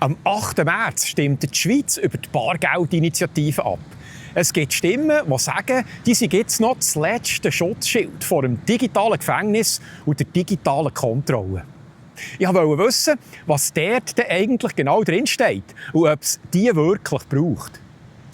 Am 8. März stimmt die Schweiz über die Bargeldinitiative ab. Es gibt Stimmen, die sagen, die sind jetzt noch das letzte Schutzschild vor dem digitalen Gefängnis und der digitalen Kontrolle. Ich wollte wissen, was dort denn eigentlich genau drinsteht und ob es die wirklich braucht.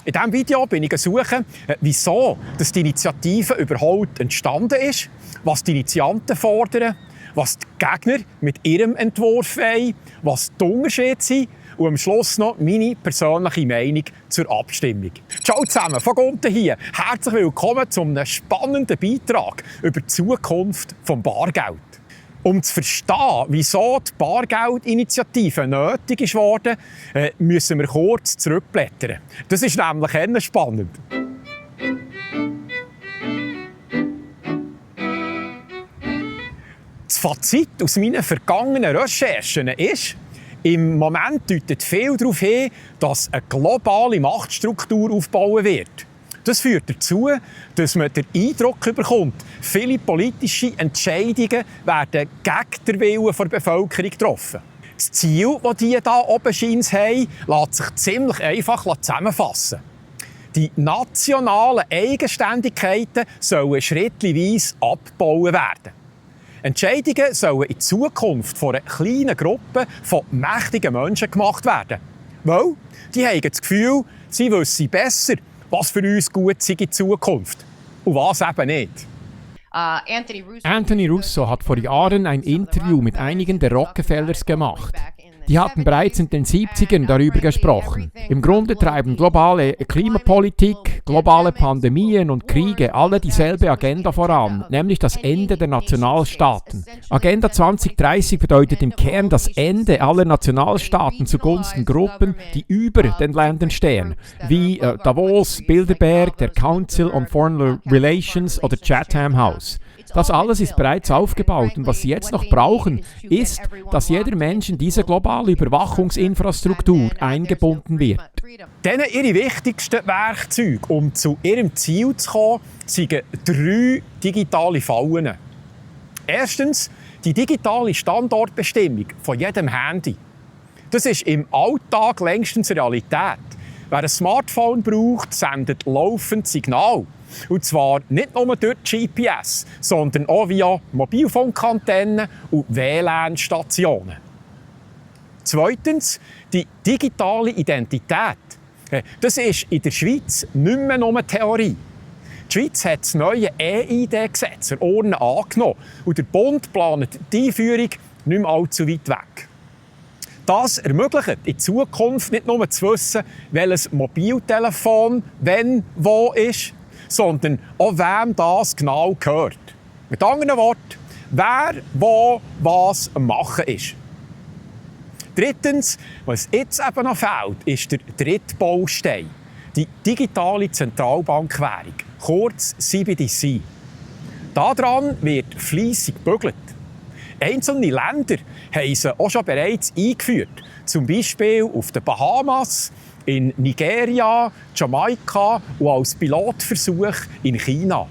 In diesem Video bin ich suchen, wieso die Initiative überhaupt entstanden ist, was die Initianten fordern, was die Gegner mit ihrem Entwurf wollen, was die Unterschiede sind und am Schluss noch meine persönliche Meinung zur Abstimmung. Ciao zusammen, von Gunter hier. Herzlich willkommen zu einem spannenden Beitrag über die Zukunft des Bargeld. Um zu verstehen, wieso die Bargeldinitiative nötig ist worden, müssen wir kurz zurückblättern. Das ist nämlich spannend. Das Fazit aus meinen vergangenen Recherchen ist, im Moment deutet viel darauf hin, dass eine globale Machtstruktur aufbauen wird. Das führt dazu, dass man den Eindruck bekommt, viele politische Entscheidungen werden gegen den Willen der Bevölkerung getroffen. Das Ziel, das die hier oben scheint haben, lässt sich ziemlich einfach zusammenfassen. Die nationalen Eigenständigkeiten sollen schrittweise abgebaut werden. Entscheidungen sollen in Zukunft von einer kleinen Gruppe von mächtigen Menschen gemacht werden. Weil die haben das Gefühl, sie wissen besser, was für uns gut ist in Zukunft und was eben nicht. Anthony Russo hat vor Jahren ein Interview mit einigen der Rockefellers gemacht. Die hatten bereits in den 70ern darüber gesprochen. Im Grunde treiben globale Klimapolitik, globale Pandemien und Kriege alle dieselbe Agenda voran, nämlich das Ende der Nationalstaaten. Agenda 2030 bedeutet im Kern das Ende aller Nationalstaaten zugunsten Gruppen, die über den Ländern stehen, wie Davos, Bilderberg, der Council on Foreign Relations oder Chatham House. Das alles ist bereits aufgebaut und was sie jetzt noch brauchen, ist, dass jeder Mensch in diese globale Überwachungsinfrastruktur eingebunden wird. Denen ihre wichtigsten Werkzeuge, um zu ihrem Ziel zu kommen, sind 3 digitale Fallen. Erstens die digitale Standortbestimmung von jedem Handy. Das ist im Alltag längstens Realität. Wer ein Smartphone braucht, sendet laufend Signal. Und zwar nicht nur durch GPS, sondern auch via Mobilfunkantennen und WLAN-Stationen. Zweitens, die digitale Identität. Das ist in der Schweiz nicht mehr nur Theorie. Die Schweiz hat das neue EID-Gesetz angenommen und der Bund plant die Einführung nicht mehr allzu weit weg. Das ermöglicht in Zukunft nicht nur zu wissen, welches Mobiltelefon wann wo ist, sondern auch wem das genau gehört. Mit anderen Worten, wer wo was am Machen ist. Drittens, was jetzt eben noch fehlt, ist der dritte Baustein, die digitale Zentralbankwährung, kurz CBDC. Daran wird fleissig gebügelt. Einzelne Länder haben sie auch schon bereits eingeführt, zum Beispiel auf den Bahamas, in Nigeria, Jamaika und als Pilotversuch in China.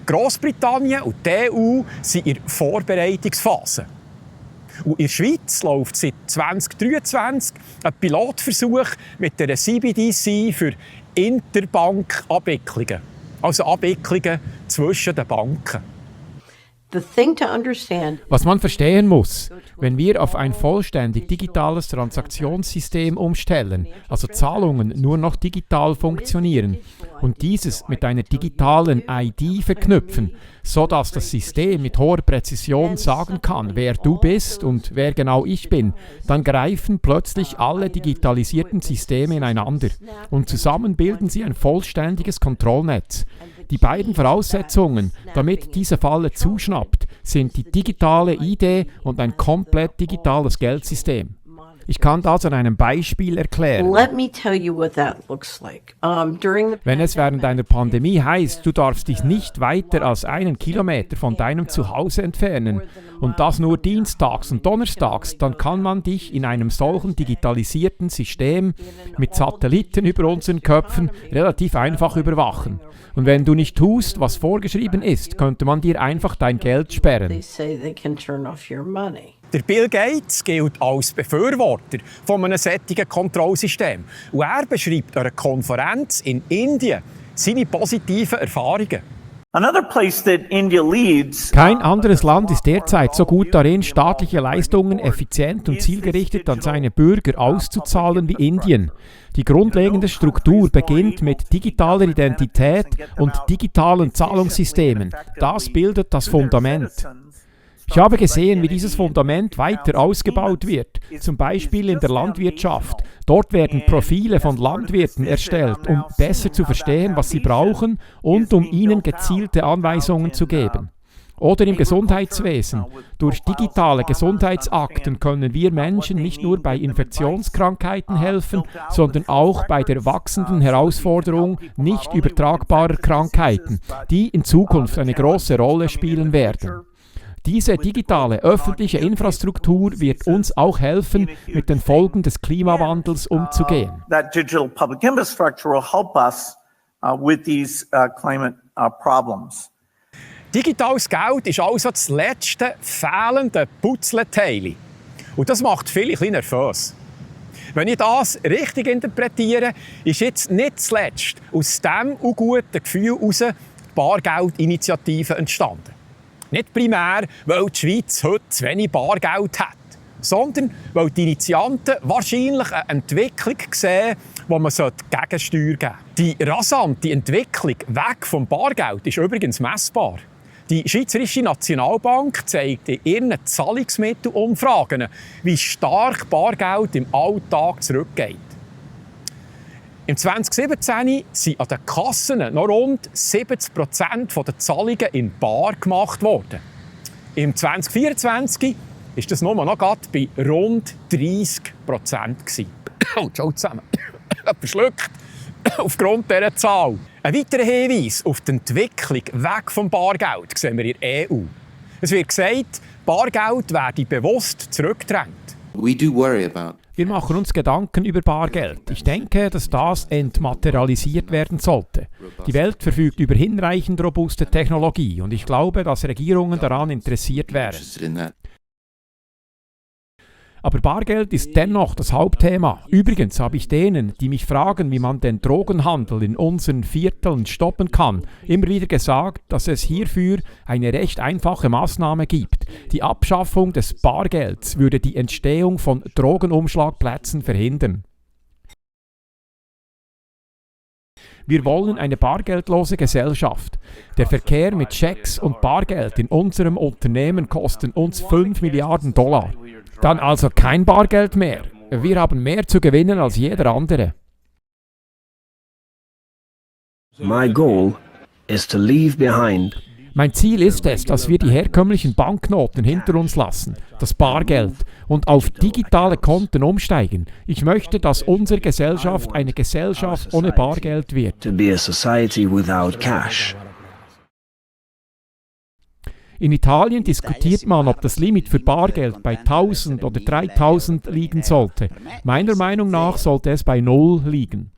Grossbritannien und die EU sind in der Vorbereitungsphase. Und in der Schweiz läuft seit 2023 ein Pilotversuch mit einer CBDC für Interbank-Abwicklungen, also Abwicklungen zwischen den Banken. Was man verstehen muss, wenn wir auf ein vollständig digitales Transaktionssystem umstellen, also Zahlungen nur noch digital funktionieren und dieses mit einer digitalen ID verknüpfen, sodass das System mit hoher Präzision sagen kann, wer du bist und wer genau ich bin, dann greifen plötzlich alle digitalisierten Systeme ineinander und zusammen bilden sie ein vollständiges Kontrollnetz. Die beiden Voraussetzungen, damit diese Falle zuschnappt, sind die digitale ID und ein komplett digitales Geldsystem. Ich kann das an einem Beispiel erklären. Wenn es während einer Pandemie heißt, du darfst dich nicht weiter als 1 Kilometer von deinem Zuhause entfernen und das nur dienstags und donnerstags, dann kann man dich in einem solchen digitalisierten System mit Satelliten über unseren Köpfen relativ einfach überwachen. Und wenn du nicht tust, was vorgeschrieben ist, könnte man dir einfach dein Geld sperren. Der Bill Gates gilt als Befürworter von einem solchen Kontrollsystem. Und er beschreibt an einer Konferenz in Indien seine positiven Erfahrungen. Kein anderes Land ist derzeit so gut darin, staatliche Leistungen effizient und zielgerichtet an seine Bürger auszuzahlen wie Indien. Die grundlegende Struktur beginnt mit digitaler Identität und digitalen Zahlungssystemen. Das bildet das Fundament. Ich habe gesehen, wie dieses Fundament weiter ausgebaut wird, zum Beispiel in der Landwirtschaft. Dort werden Profile von Landwirten erstellt, um besser zu verstehen, was sie brauchen und um ihnen gezielte Anweisungen zu geben. Oder im Gesundheitswesen. Durch digitale Gesundheitsakten können wir Menschen nicht nur bei Infektionskrankheiten helfen, sondern auch bei der wachsenden Herausforderung nicht übertragbarer Krankheiten, die in Zukunft eine große Rolle spielen werden. Diese digitale öffentliche Infrastruktur wird uns auch helfen, mit den Folgen des Klimawandels umzugehen. Digitales Geld ist also das letzte fehlende Puzzleteil. Und das macht viele ein bisschen nervös. Wenn ich das richtig interpretiere, ist jetzt nicht zuletzt aus diesem unguten Gefühl heraus die Bargeldinitiative entstanden. Nicht primär, weil die Schweiz heute zu wenig Bargeld hat, sondern weil die Initianten wahrscheinlich eine Entwicklung sehen, wo man Gegensteuer geben sollte. Die rasante Entwicklung weg vom Bargeld ist übrigens messbar. Die Schweizerische Nationalbank zeigt in ihren Zahlungsmittelumfragen, wie stark Bargeld im Alltag zurückgeht. Im 2017 sind an den Kassen noch rund 70% der Zahlungen in Bar gemacht worden. Im 2024 war das nur noch bei rund 30%. Oh, schau zusammen. Verschluckt. Aufgrund dieser Zahl. Ein weiterer Hinweis auf die Entwicklung weg vom Bargeld sehen wir in der EU. Es wird gesagt, Bargeld werde bewusst zurückgedrängt. Wir machen uns Gedanken über Bargeld. Ich denke, dass das entmaterialisiert werden sollte. Die Welt verfügt über hinreichend robuste Technologie und ich glaube, dass Regierungen daran interessiert wären. Aber Bargeld ist dennoch das Hauptthema. Übrigens habe ich denen, die mich fragen, wie man den Drogenhandel in unseren Vierteln stoppen kann, immer wieder gesagt, dass es hierfür eine recht einfache Maßnahme gibt. Die Abschaffung des Bargelds würde die Entstehung von Drogenumschlagplätzen verhindern. Wir wollen eine bargeldlose Gesellschaft. Der Verkehr mit Schecks und Bargeld in unserem Unternehmen kostet uns $5 Milliarden. Dann also kein Bargeld mehr. Wir haben mehr zu gewinnen als jeder andere. My goal is to leave behind. Mein Ziel ist es, dass wir die herkömmlichen Banknoten hinter uns lassen, das Bargeld, und auf digitale Konten umsteigen. Ich möchte, dass unsere Gesellschaft eine Gesellschaft ohne Bargeld wird. To be a society without cash. In Italien diskutiert man, ob das Limit für Bargeld bei 1000 oder 3000 liegen sollte. Meiner Meinung nach sollte es bei 0 liegen.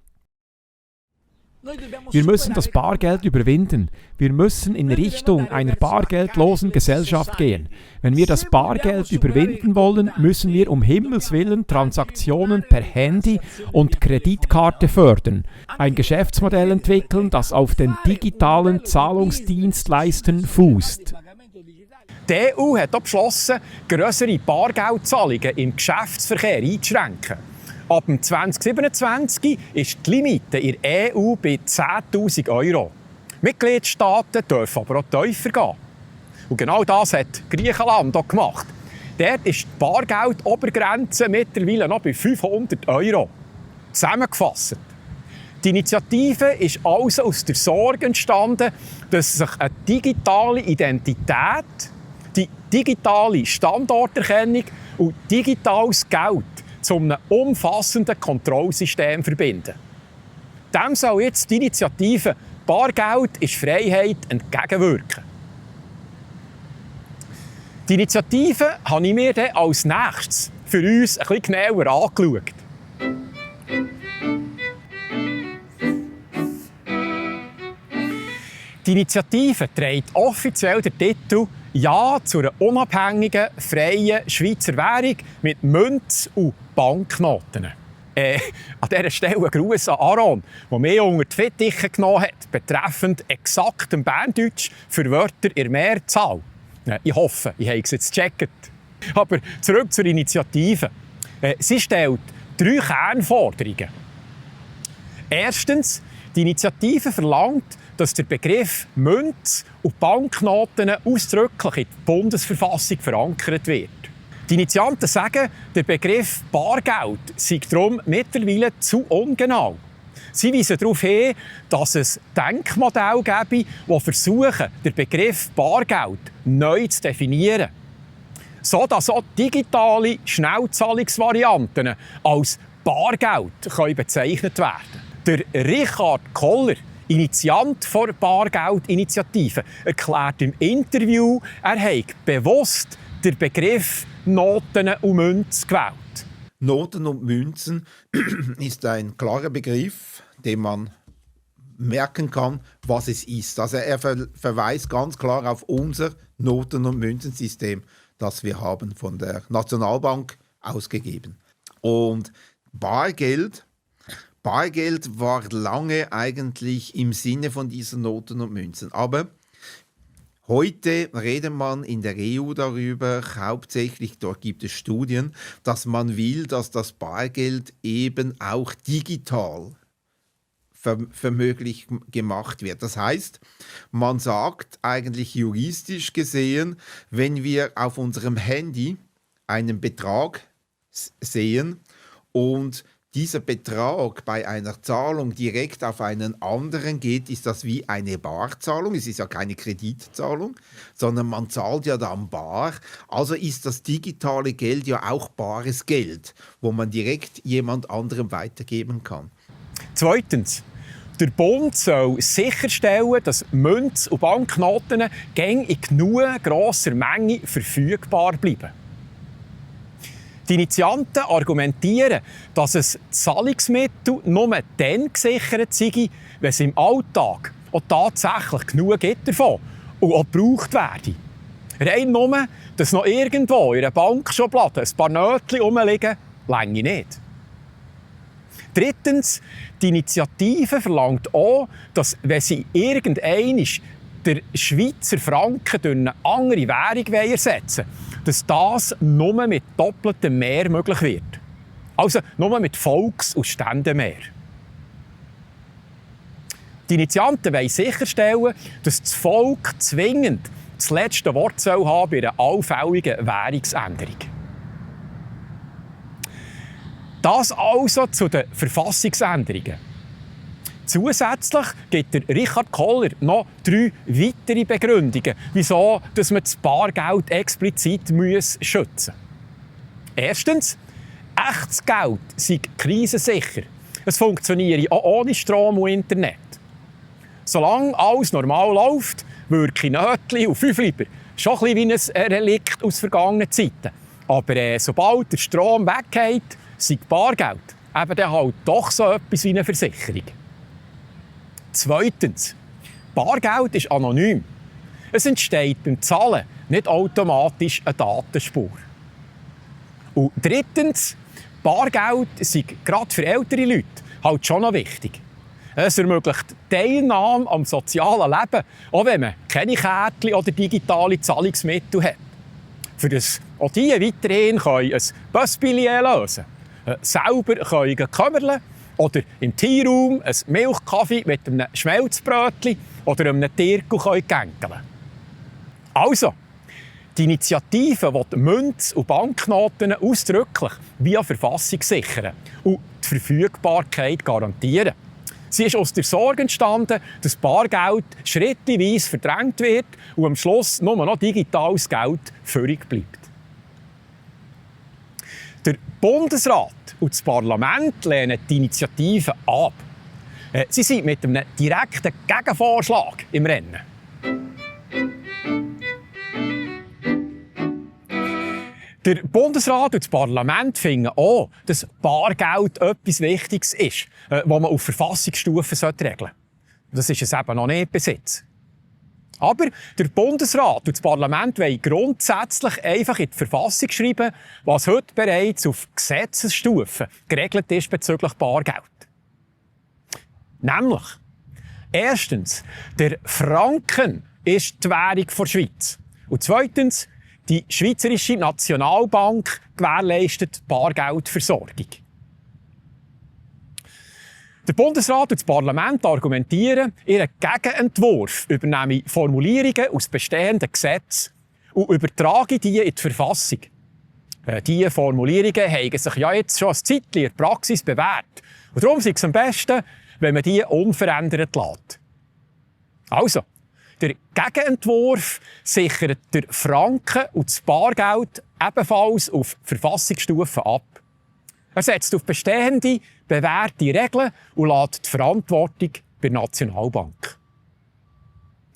Wir müssen das Bargeld überwinden. Wir müssen in Richtung einer bargeldlosen Gesellschaft gehen. Wenn wir das Bargeld überwinden wollen, müssen wir um Himmels Willen Transaktionen per Handy und Kreditkarte fördern. Ein Geschäftsmodell entwickeln, das auf den digitalen Zahlungsdienstleistern fußt. Die EU hat auch beschlossen, grössere Bargeldzahlungen im Geschäftsverkehr einzuschränken. Ab 2027 ist die Limite in der EU bei 10'000 €. Mitgliedstaaten dürfen aber auch tiefer gehen. Und genau das hat Griechenland auch gemacht. Dort ist die Bargeldobergrenze mittlerweile noch bei 500 €. Zusammengefasst. Die Initiative ist also aus der Sorge entstanden, dass sich eine digitale Identität, die digitale Standorterkennung und digitales Geld zu einem umfassenden Kontrollsystem verbinden. Dem soll jetzt die Initiative «Bargeld ist Freiheit» entgegenwirken. Die Initiative habe ich mir dann als nächstes für uns ein bisschen genauer angeschaut. Die Initiative trägt offiziell den Titel Ja zu einer unabhängigen, freien Schweizer Währung mit Münz- und Banknoten. An dieser Stelle ein Gruß an Aaron, der mich unter die Fittiche genommen hat, betreffend exaktem Berndeutsch für Wörter in Mehrzahl. Ich hoffe, ich habe es jetzt gecheckt. Aber zurück zur Initiative. Sie stellt 3 Kernforderungen. Erstens, die Initiative verlangt, dass der Begriff Münz- und Banknoten ausdrücklich in der Bundesverfassung verankert wird. Die Initianten sagen, der Begriff Bargeld sei darum mittlerweile zu ungenau. Sie weisen darauf hin, dass es Denkmodelle gäbe, die versuchen, den Begriff Bargeld neu zu definieren. So dass auch digitale Schnellzahlungsvarianten als Bargeld bezeichnet werden können. Der Richard Koller, Initiant der Bargeldinitiative, erklärt im Interview, er habe bewusst den Begriff Noten und Münzen gewählt. Noten und Münzen ist ein klarer Begriff, den man merken kann, was es ist. Also er verweist ganz klar auf unser Noten- und Münzensystem, das wir haben von der Nationalbank ausgegeben. Und Bargeld war lange eigentlich im Sinne von diesen Noten und Münzen. Aber heute redet man in der EU darüber, hauptsächlich dort gibt es Studien, dass man will, dass das Bargeld eben auch digital vermöglich gemacht wird. Das heißt, man sagt eigentlich juristisch gesehen, wenn wir auf unserem Handy einen Betrag sehen und dieser Betrag bei einer Zahlung direkt auf einen anderen geht, ist das wie eine Barzahlung. Es ist ja keine Kreditzahlung, sondern man zahlt ja dann bar. Also ist das digitale Geld ja auch bares Geld, wo man direkt jemand anderem weitergeben kann. Zweitens. Der Bund soll sicherstellen, dass Münzen und Banknoten in genug grosser Menge verfügbar bleiben. Die Initianten argumentieren, dass es Zahlungsmittel nur dann gesichert sei, wenn es im Alltag auch tatsächlich genug gibt davon und auch gebraucht werden. Rein nur, dass noch irgendwo in einer Bankschublade ein paar Nötchen rumliegen, reicht nicht. Drittens, die Initiative verlangt auch, dass, wenn sie irgendeinmal den Schweizer Franken durch eine andere Währung ersetzen wollen, dass das nur mit doppeltem Mehr möglich wird. Also nur mit Volks- und Ständemehr. Die Initianten wollen sicherstellen, dass das Volk zwingend das letzte Wort soll haben bei einer allfälligen Währungsänderung. Das also zu den Verfassungsänderungen. Zusätzlich gibt der Richard Koller noch 3 weitere Begründungen, wieso dass man das Bargeld explizit schützen muss. Erstens, echtes Geld sei krisensicher. Es funktioniere auch ohne Strom und Internet. Solange alles normal läuft, wirken Nötchen und 5 Lieber schon ein bisschen wie ein Relikt aus vergangenen Zeiten. Aber sobald der Strom weggeht, sei Bargeld eben dann halt doch so etwas wie eine Versicherung. Zweitens, Bargeld ist anonym. Es entsteht beim Zahlen nicht automatisch eine Datenspur. Und drittens, Bargeld sei gerade für ältere Leute halt schon noch wichtig. Es ermöglicht Teilnahme am sozialen Leben, auch wenn man keine Kärtchen oder digitale Zahlungsmittel hat. Für das auch die weiterhin ein Busbillett lösen können, selber kümmerle oder im Teeraum ein Milchkaffee mit einem Schmelzbrötchen oder einem Tirkel gänkeln. Also, die Initiative will Münzen und Banknoten ausdrücklich via Verfassung sichern und die Verfügbarkeit garantieren. Sie ist aus der Sorge entstanden, dass Bargeld schrittweise verdrängt wird und am Schluss nur noch digitales Geld führig bleibt. Der Bundesrat und das Parlament lehnen die Initiative ab. Sie sind mit einem direkten Gegenvorschlag im Rennen. Der Bundesrat und das Parlament finden auch, dass Bargeld etwas Wichtiges ist, das man auf Verfassungsstufe regeln sollte. Das ist es eben noch nicht bis jetzt. Aber der Bundesrat und das Parlament wollen grundsätzlich einfach in die Verfassung schreiben, was heute bereits auf Gesetzesstufe geregelt ist bezüglich Bargeld. Nämlich, erstens, der Franken ist die Währung der Schweiz. Und zweitens, die Schweizerische Nationalbank gewährleistet die Bargeldversorgung. Der Bundesrat und das Parlament argumentieren, ihren Gegenentwurf übernehme Formulierungen aus bestehenden Gesetzen und übertragen die in die Verfassung. Diese Formulierungen haben sich ja jetzt schon ein Zeitchen in der Praxis bewährt. Und darum ist es am besten, wenn man die unverändert lässt. Also, der Gegenentwurf sichert der Franken und das Bargeld ebenfalls auf Verfassungsstufe ab. Er setzt auf bestehende, bewährte Regeln und lässt die Verantwortung bei der Nationalbank.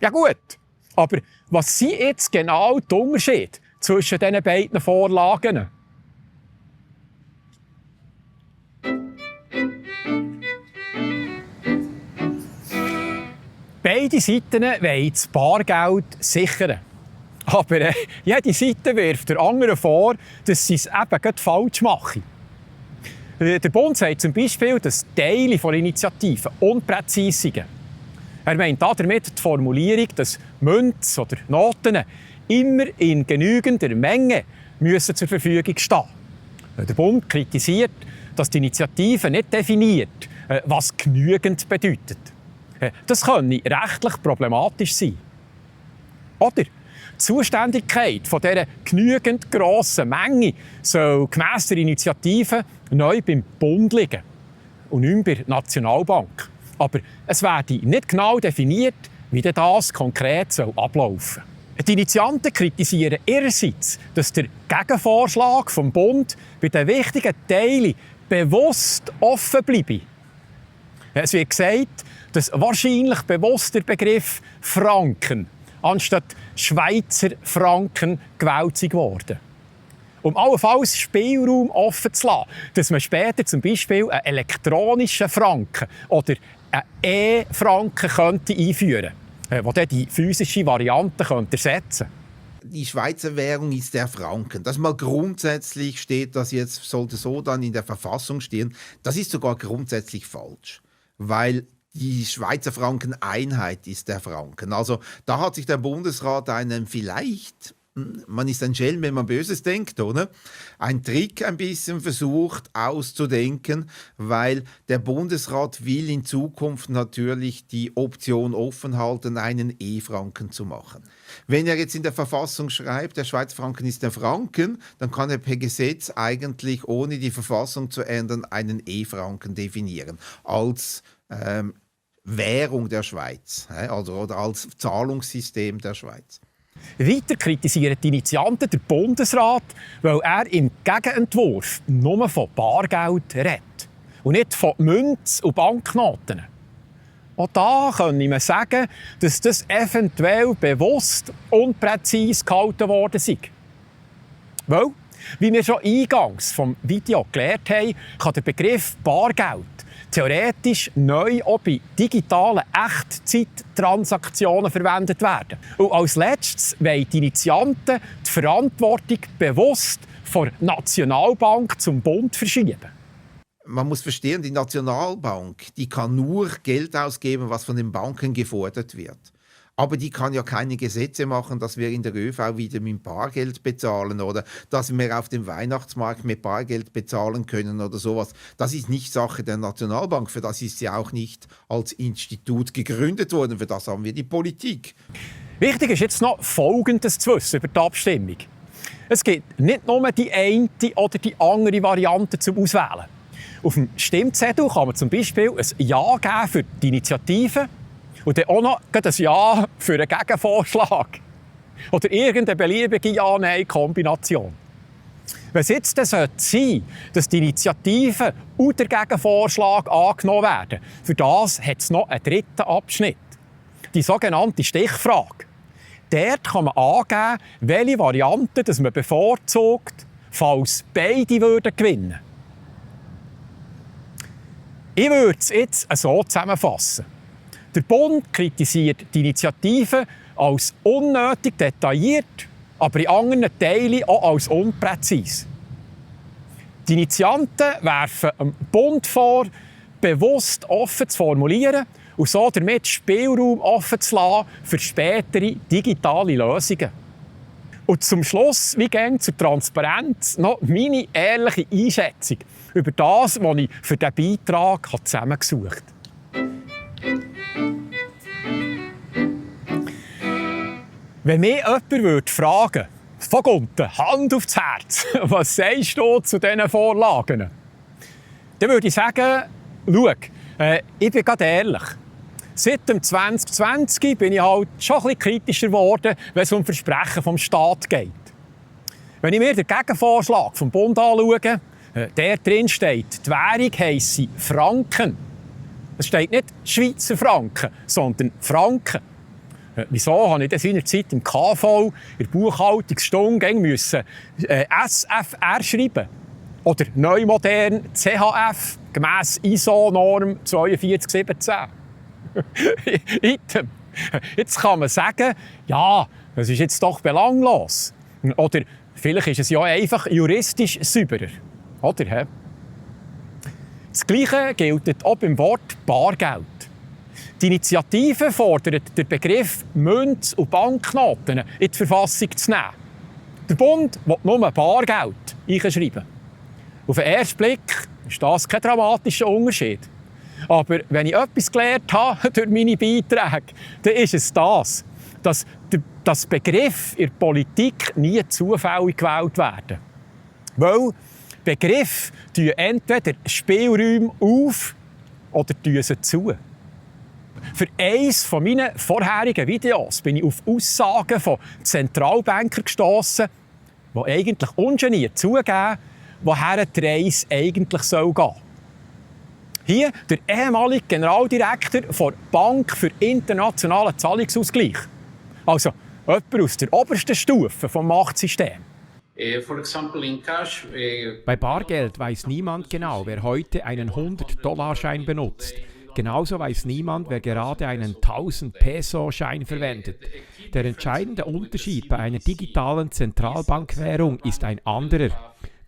Ja gut, aber was sind jetzt genau die Unterschiede zwischen diesen beiden Vorlagen? Beide Seiten wollen das Bargeld sichern. Aber jede Seite wirft der anderen vor, dass sie es eben gerade falsch machen. Der Bund sagt zum Beispiel, dass Teile von Initiativen unpräzise sind. Er meint damit die Formulierung, dass Münzen oder Noten immer in genügender Menge müssen zur Verfügung stehen. Der Bund kritisiert, dass die Initiative nicht definiert, was genügend bedeutet. Das könnte rechtlich problematisch sein. Oder die Zuständigkeit von dieser genügend grossen Menge soll gemäss der Initiative neu beim Bund liegen und nicht mehr bei der Nationalbank. Aber es werde nicht genau definiert, wie das konkret ablaufen soll. Die Initianten kritisieren ihrerseits, dass der Gegenvorschlag vom Bund bei den wichtigen Teilen bewusst offen bleibe. Es wird gesagt, dass wahrscheinlich bewusst der Begriff Franken anstatt Schweizer Franken gewählt worden. Um allenfalls Spielraum offen zu lassen, dass man später zum Beispiel einen elektronischen Franken oder einen E-Franken einführen könnte, der die physische Variante ersetzen könnte. Die Schweizer Währung ist der Franken. Das mal grundsätzlich steht, das jetzt sollte so dann in der Verfassung stehen. Das ist sogar grundsätzlich falsch, weil die Schweizer Franken-Einheit ist der Franken. Also da hat sich der Bundesrat einen vielleicht, man ist ein Schelm, wenn man Böses denkt, oder? Ein Trick ein bisschen versucht auszudenken, weil der Bundesrat will in Zukunft natürlich die Option offen halten, einen E-Franken zu machen. Wenn er jetzt in der Verfassung schreibt, der Schweizer Franken ist der Franken, dann kann er per Gesetz eigentlich, ohne die Verfassung zu ändern, einen E-Franken definieren als Währung der Schweiz, also oder als Zahlungssystem der Schweiz. Weiter kritisieren die Initianten den Bundesrat, weil er im Gegenentwurf nur von Bargeld redet und nicht von Münzen und Banknoten. Auch da kann man sagen, dass das eventuell bewusst unpräzise gehalten worden sei. Weil, wie wir schon eingangs vom Video gelernt haben, kann der Begriff Bargeld theoretisch neu auch bei digitalen Echtzeittransaktionen verwendet werden. Und als letztes wollen die Initianten die Verantwortung bewusst von der Nationalbank zum Bund verschieben. Man muss verstehen, die Nationalbank, die kann nur Geld ausgeben, was von den Banken gefordert wird. Aber die kann ja keine Gesetze machen, dass wir in der ÖV wieder mit Bargeld bezahlen oder dass wir auf dem Weihnachtsmarkt mit Bargeld bezahlen können oder sowas. Das ist nicht Sache der Nationalbank. Für das ist sie auch nicht als Institut gegründet worden. Für das haben wir die Politik. Wichtig ist jetzt noch Folgendes zu wissen über die Abstimmung. Es gibt nicht nur die eine oder die andere Variante zum Auswählen. Auf dem Stimmzettel kann man zum Beispiel ein Ja geben für die Initiative und dann auch noch ein Ja für einen Gegenvorschlag. Oder irgendeine beliebige Ja-Nein-Kombination. Wenn es jetzt sein sollte, dass die Initiative und der Gegenvorschlag angenommen werden, für das hat es noch einen dritten Abschnitt. Die sogenannte Stichfrage. Dort kann man angeben, welche Variante das man bevorzugt, falls beide gewinnen würden. Ich würde es jetzt so zusammenfassen. Der Bund kritisiert die Initiative als unnötig detailliert, aber in anderen Teilen auch als unpräzise. Die Initianten werfen dem Bund vor, bewusst offen zu formulieren und so damit Spielraum offen zu lassen für spätere digitale Lösungen. Und zum Schluss, wie gäng zur Transparenz, noch meine ehrliche Einschätzung über das, was ich für diesen Beitrag zusammengesucht habe. Wenn mich jemand fragen würde, von unten, Hand aufs Herz, was sagst du zu diesen Vorlagen? Dann würde ich sagen, schau, ich bin ganz ehrlich. Seit dem 2020 bin ich halt schon ein bisschen kritischer geworden, wenn es um Versprechen vom Staat geht. Wenn ich mir den Gegenvorschlag vom Bund anschaue, der drin steht, die Währung heisse Franken. Es steht nicht Schweizer Franken, sondern Franken. Wieso habe ich das seinerzeit im KV, in der Buchhaltungsstunde müssen SFR schreiben? Oder neumodern CHF, gemäss ISO-Norm 4217. Item. Jetzt kann man sagen, ja, das ist jetzt doch belanglos. Oder vielleicht ist es ja einfach juristisch sauberer. Oder? Das Gleiche gilt auch beim Wort Bargeld. Die Initiative fordert, den Begriff Münz- und Banknoten in die Verfassung zu nehmen. Der Bund will nur Bargeld einschreiben. Auf den ersten Blick ist das kein dramatischer Unterschied. Aber wenn ich etwas gelernt habe durch meine Beiträge, dann ist es das, dass das Begriff in der Politik nie zufällig gewählt werden. Weil Begriffe tun entweder Spielräume auf oder sie zu. Für eines meiner vorherigen Videos bin ich auf Aussagen von Zentralbankern gestossen, die eigentlich ungeniert zugeben, woher die Reise eigentlich gehen soll. Hier der ehemalige Generaldirektor der Bank für internationalen Zahlungsausgleich. Also jemand aus der obersten Stufe des Machtsystems. Bei Bargeld weiß niemand genau, wer heute einen 100-Dollar-Schein benutzt. Genauso weiß niemand, wer gerade einen 1000-Peso-Schein verwendet. Der entscheidende Unterschied bei einer digitalen Zentralbankwährung ist ein anderer.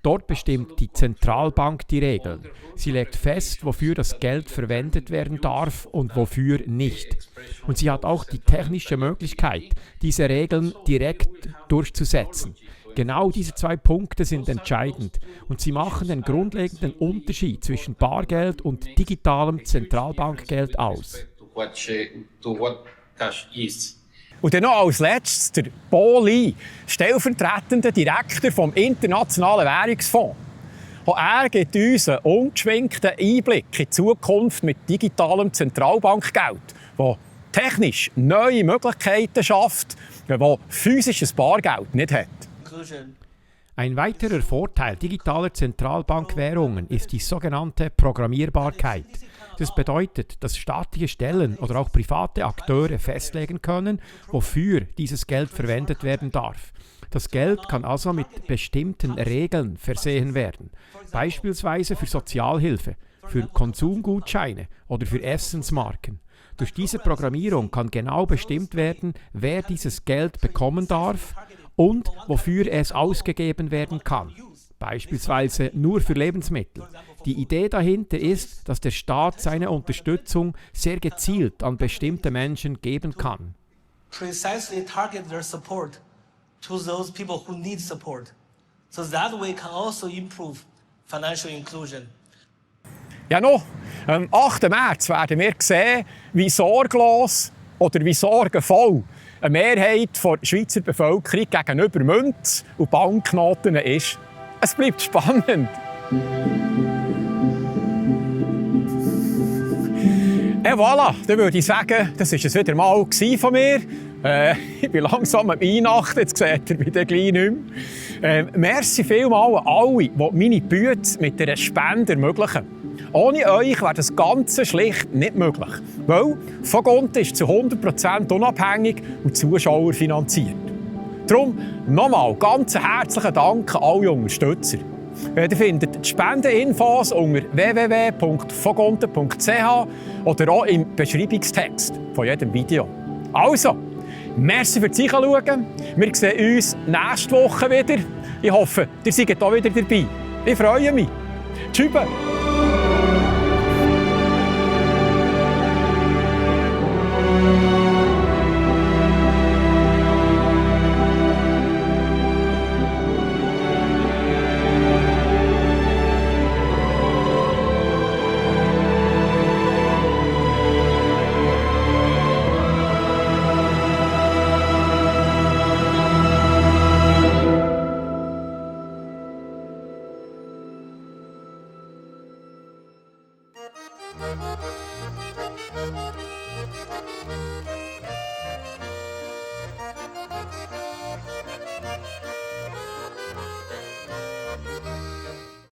Dort bestimmt die Zentralbank die Regeln. Sie legt fest, wofür das Geld verwendet werden darf und wofür nicht. Und sie hat auch die technische Möglichkeit, diese Regeln direkt durchzusetzen. Genau diese zwei Punkte sind entscheidend und sie machen den grundlegenden Unterschied zwischen Bargeld und digitalem Zentralbankgeld aus. Und dann noch als letztes der Poli, stellvertretender Direktor vom Internationalen Währungsfonds. Auch er gibt uns einen ungeschminkten Einblick in die Zukunft mit digitalem Zentralbankgeld, das technisch neue Möglichkeiten schafft, das physisches Bargeld nicht hat. Ein weiterer Vorteil digitaler Zentralbankwährungen ist die sogenannte Programmierbarkeit. Das bedeutet, dass staatliche Stellen oder auch private Akteure festlegen können, wofür dieses Geld verwendet werden darf. Das Geld kann also mit bestimmten Regeln versehen werden, beispielsweise für Sozialhilfe, für Konsumgutscheine oder für Essensmarken. Durch diese Programmierung kann genau bestimmt werden, wer dieses Geld bekommen darf und wofür es ausgegeben werden kann. Beispielsweise nur für Lebensmittel. Die Idee dahinter ist, dass der Staat seine Unterstützung sehr gezielt an bestimmte Menschen geben kann. Precisely target their support to those people who need support. So that way can also improve financial inclusion. Ja noch, am 8. März werden wir sehen, wie sorglos oder wie sorgenvoll eine Mehrheit der Schweizer Bevölkerung gegenüber Münzen und Banknoten ist. Es bleibt spannend. Et voilà, dann würde ich sagen, das war es wieder mal von mir. Ich bin langsam am Weihnachten, jetzt seht ihr mich dann gleich nicht mehr. Merci vielmals an alle, die meine Bühne mit einer Spende ermöglichen. Ohne euch wäre das Ganze schlicht nicht möglich. Weil Vogonte ist zu 100% unabhängig und Zuschauer finanziert. Darum nochmal ganz herzlichen Dank an alle Unterstützer. Ihr findet die Spendeninfos unter www.vogonten.ch oder auch im Beschreibungstext von jedem Video. Also, merci fürs Reinschauen. Wir sehen uns nächste Woche wieder. Ich hoffe, ihr seid auch wieder dabei. Ich freue mich. Tschüss.